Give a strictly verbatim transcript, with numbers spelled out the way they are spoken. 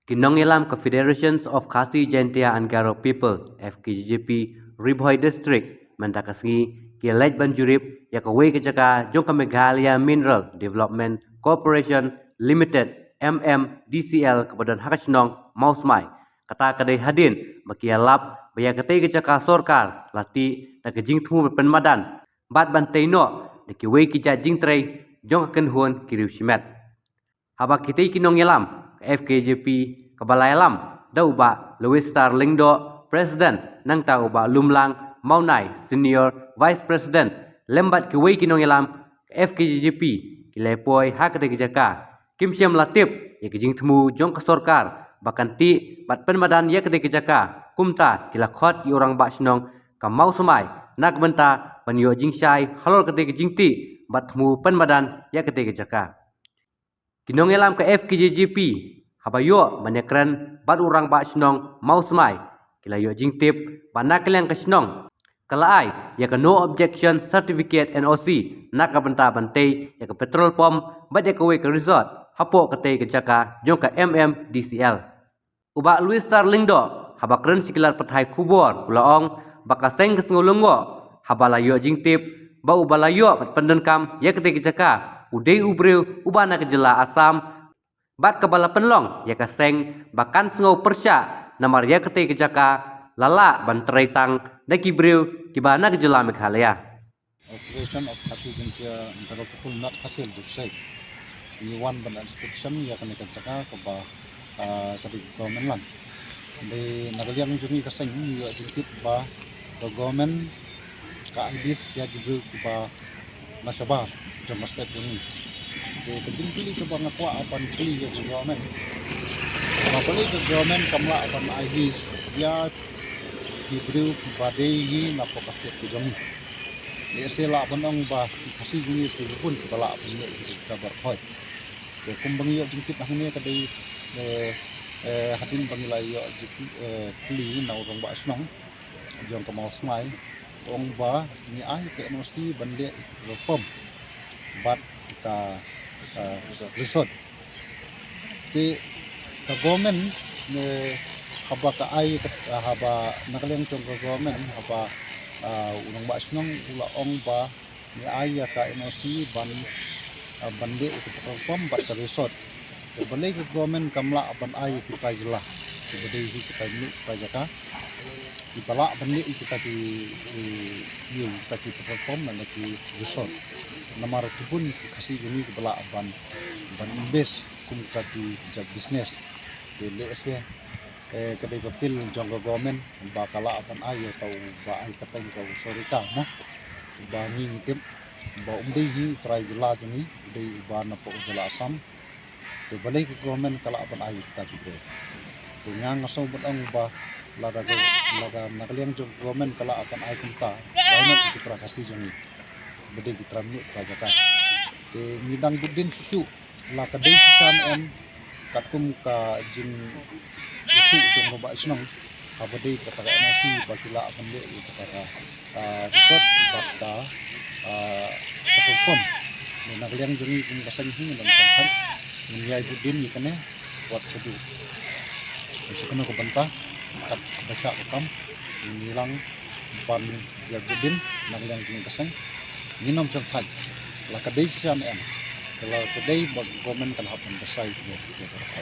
Ki nongïalam ka Federations of Khasi Jaintia and Garo People, F K J G P, Ri Bhoi District, mynta ka sngi ki leit ban jurip ïa kawei ka jaka jong ka Meghalaya Mineral Development Corporation Limited, M M D C L, kaba don ha ka shnong Mawsmai. Kata ka dei hadien ba ki ïalap ba ïa katei ka jaka sorkar la tih da ka jingthmu ban pynmadan bad ban tei noh da kiwei ki jait jingtrei jong ka kynhun ki riew shimet. Haba kitei ki nongïalam ka F K J P, kaba la ïalam da u Bah Louis Star Lyngdoh, President, nangta u Bah Lumlang Mawnai, Senior Vice President, lem bad kiwei ki nongïalam ka F K J G P, ki la poi ha katei ka jaka. Kim shym la tip ïa ka jingthmu jong ka sorkar ba kan tih bad pynmadan ïa katei ka jaka. Kumta ki la khot ïa u rangbah shnong ka Mawsmai na ka bynta ban ïoh jingshai halor katei ka jingtih bad thmu pynmadan ïa katei ka jaka. Ki nongïalam ka F K J G P, haba ïoh ban ïakren bad u rangbah shnong Mawsmai, ki la ïoh jingtip ba na ka liang ka shnong ka la ai ïa ka no objection certificate, N O C, na ka bynta ban tei ïa ka petrol pump bad ïa kawei ka resort hapoh katei ka jaka jong ka M M D C L. U Bah Louis Star Lyngdoh, haba kren sha ki lad pathai khubor, u la ong ba ka seng ka sngew lyngngoh haba la ïoh jingtip ba uba la ïoh bad pyndonkam ïa katei ka jaka u dei u briew uba na ka jylla Assam, bad kaba la pynlong ïa ka seng ba kan sngew pyrshah, namar ïa katei ka jaka la lah ban trei tang da ki briew kiba na ka jylla Meghalaya. Federation of Khasi Jaintia and Garo People, North Khasi Hills District, ngi wan ban inspection ïa kane ka jaka kaba, ah, ka dei ka government land. Dei na ka liang jong ngi ka seng ngi ïoh jingtip ba ka government ka ai lease ïa ki briew kiba na shabar jong ka state jong ngi. Te ka jingkylli kaba nga kwah ban kylli ïa ka government, ba balei ka government kam lah ban ai lease ïa ki briew kiba dei ngi na poh ka state ka jong ngi. Lehse lah ban ong ba ki Khasi jong ngi ki bun kiba lah ban leh ki kabar khoi. Te kumba ngi ïoh jingtip hangne ka dei, eh, eh, hadien ba ngi la ïoh jingtip, eh, kylli na u rangbah shnong jong ka Mawsmai, ong ba ngi ai ka N O C ban leh ka pump bad ka, eh, resort. Te ka government ne haba ka ai ka, haba na ka liang jong ka government haba, ah, u rangbah shnong u la ong ba ngi ai ïa ka N O C ban, ah, ban leh ïa ka petrol pump bad ka resort. Te balei ka government kam lah ban ai ïa ki trai jylla, kiba dei hi ki trai mynmiet ki trai jaka, kiba lah ban leh ïa kita ki, ïa kita ki petrol pump lane ki resort. Namar ki bun ki Khasi jong ngi kiba lah ban, ban invest kum kita ki jait business. Te lehse, eh, ka dei ka field jong ka government ba ka lah ban ai ïa uta uba ai kyrteng ka u Sorika, mo. Ba ngi ngi tip ba um dei hi u trai jylla jong ngi, u dei uba na poh jylla Assam. Te balei ka government ka lah ban ai ïa kita ki briew. Te nga nga sngew ban ong ba lada ka, lada na ka liang jong ka government ka lah ban ai kumta, why not ki para Khasi jong ngi ba dei ki trai mynmiet trai jaka. Te ngi dang bud dien shuh shuh, la ka dei shisha ne em, katkum ka jingïathuh jong u rangbah shnong, haba dei kata ka N O C ba ki lah ban leh ïa kata ka, ah, resort bad ka, ah, petrol pump. Ne na ka liang jong ngi kum ka seng hi ngi dang sngewthuh, ngin ïai bud dien ïa kane wat shaduh. Sa kano ka bynta, kat ba shah ka kam, ngin ïalang ban ïai bud dien na ka liang jong ngi ka seng. Ngin ym sngewthuh la ka dei shisha ne em, la ka dei ba government kan hap ban basai ïa ka.